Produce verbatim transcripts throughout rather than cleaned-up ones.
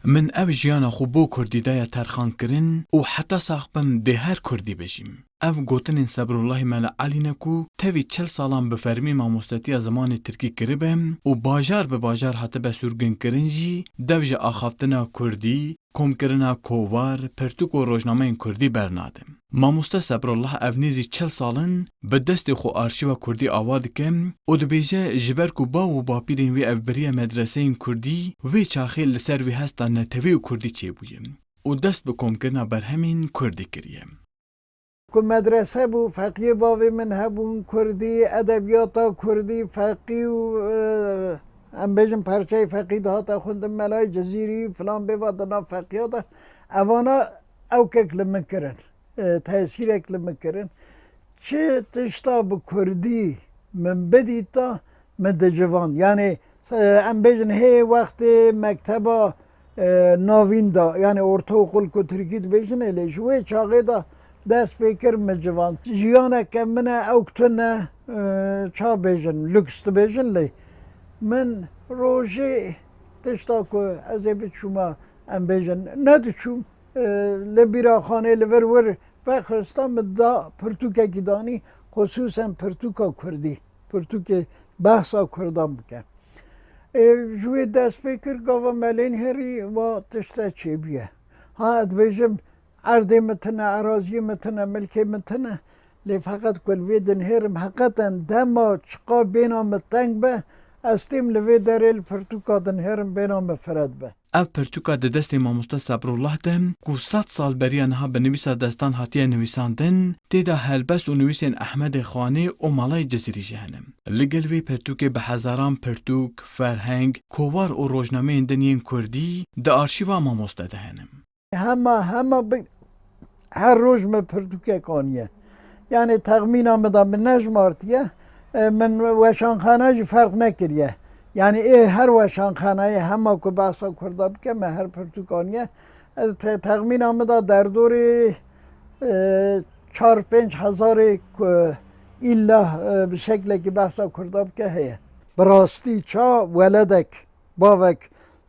Min ev jiyana xwe bo kurdî daye terxan kirin û heta sax bim dê her kurdî bijîm. Ev gotinên Sebrullahî Mela Elî ne ku tevî çil salan bi fermî mamostetiya zimanê tirkî kiribe û bajar bi bajar hatibe sûrgunkirin jî, dev ji axaftina kurdî, komkirina kovar, pirtûk û rojnameyên kurdî bernade. Mamoste Sebrullah ev nêzî çil sal in bi destê xwe arşîva kurdî ava dike û dibêje, ji ber ku bav û bapîrên wî ev biriye medreseyên kurdî, wê çaxê li ser wî hesta netewî û kurdî çêbûye û dest bi komkirina berhemên kurdî kiriye. Ku medrese bû, feqiyê bavê min hebûn, kurdî, edebiyata kurdî, feqî û, e, em bêjin perçeyê feqî dihate xwendin, Melayê Cizîrî filan bêva di nav feqiya de. Evana ewkek li min kirin, e, tesîrek li min kirin. Çi tişta bi kurdî min bidîta, min dicivand. Yanî, e, em bêjin hê wextê mekteba, e, navîn de, yanî ortaokul ku tirkî dibêjin ê, lê ji wê çaxê de dest pê kir min civand. Jiyaneke min e, ewk tune, e, ça bêjin, lüks dibêjin lê min rojê tişta ku ez ê biçûma, em bêjin, nediçûm. E, li bîraxanê li vir wir vexista, min da pirtûkekî danî, xusûsen pirtûka kurdî, pirtûkê behsa kurdan bike. E, ji wê dest pê kir, gava me lê nihêrî, va tişte çêbûye. Ha, ez dibêjim, erdê min tune, eraziyê min tune, milkê min tune, lê feqet ku li vê dinihêrim, heqeten dema çiqa bêhna min teng be, ez têm li vê derê li pirtûka dinihêrim, bêhna min firet be. Ev pirtûka di destê mamoste Sebrullah de, ku sed sal beriya niha bi nivîsa destan hatiye nivîsandin, tê de helbest û nivîsên Ehmedê Xanê û Malayê Cizîrî jî hene. Li gel vê pirtûkê bi hezaran pirtûk, ferheng, kovar û rojnameyên din yên kurdî di arşîva mamoste de hene. Hema, hema bi, her roj min pirtûkek aniye. Yanî texmîna min de min nejmartiye, e, min weşanxane jî ferq nekiriye. Yanî ê her weşanxaneyê hema ku behsa kurda bike, me her pirtûk aniye. Ez te-, texmîna min de derdorê, e, çar pênc hezarê ku îlla, e, bi şeklekî behsa kurda bike heye. Bi rastî ça weledek, bavek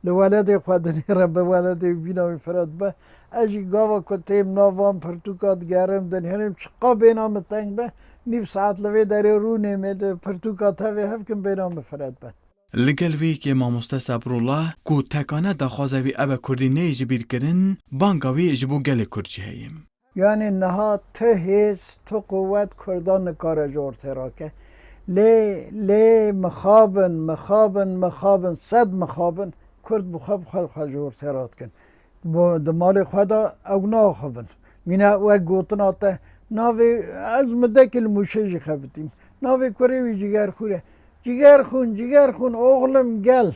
li weledê xwe dinêre, bi weledê bîna wî firet be. Ez jî gava ku têm nav van pirtûka digerim, dinêrim, çiqa bêhna min teng be, nîv saet li vê derê rûnê me di pirtûka tevê hev kim, bêhna min firet be. Li gel vê yekê mamoste Sebrullah, ku tekane daxwaza wî ebe kurdî neyê ji bîr kirin, banga wî ji bo gelê kurd jî heye. Yanî niha tu hêz, tu quwet kurdan nikare ji ortê rake. Lê, lê mixabin, mixabin, mixabin, sed mixabin, kurd bi xwe, bi xwe, xwe ji ortê radikin. Bo, di malê xwe de ew naxivin. Mîna wek gotina te, navê, ez midekî li Mûşê jî xebitîm. Navê kurê wî Cigerxûr e. Cigerxûn, Cigerxûn, oğlum gel.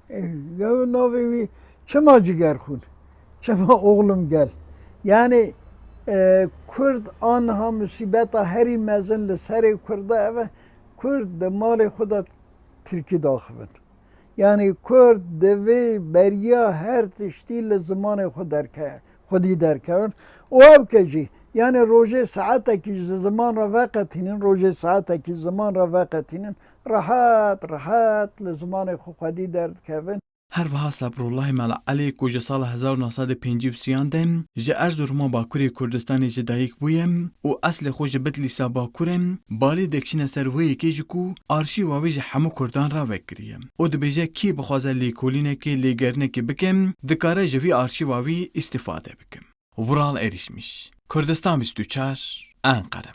E, ya navê wî çima Cigerxûn? Çima oğlum gel? Yanî, e, Kurd anha musîbeta herî mezin li serê Kurda ev e, Kurd di malê xwe de tirkî daxivin. Yanî Kurd divê beriya her tiştî li zimanê xwe derke-, xwedî derkevin. Û ew ke jî, yanî rojê saetekî ji ziman re veqetînin, rojê saetekî ziman re veqetînin, rehet, rehet li zimanê xwe xwedî derdikevin. Her wiha Sebrullahê Mela Elî ku ji sala hezar û neh sed û pêncî û sêyan de ji Erzuruma Bakurê Kurdistanê ji dayik bûye û eslê xwe ji Bitlîsa Bakur e, balê dikişîne ser wê yekê jî ku arşîva wî ji hemû kurdan re vekiriye û dibêje kî bixwaze lêkolînekê, lêgerinekê bike, dikare ji vî arşîva wî îstîfade bike. Vural Erişmiş, Kurdistan bîst û çar, Enqere.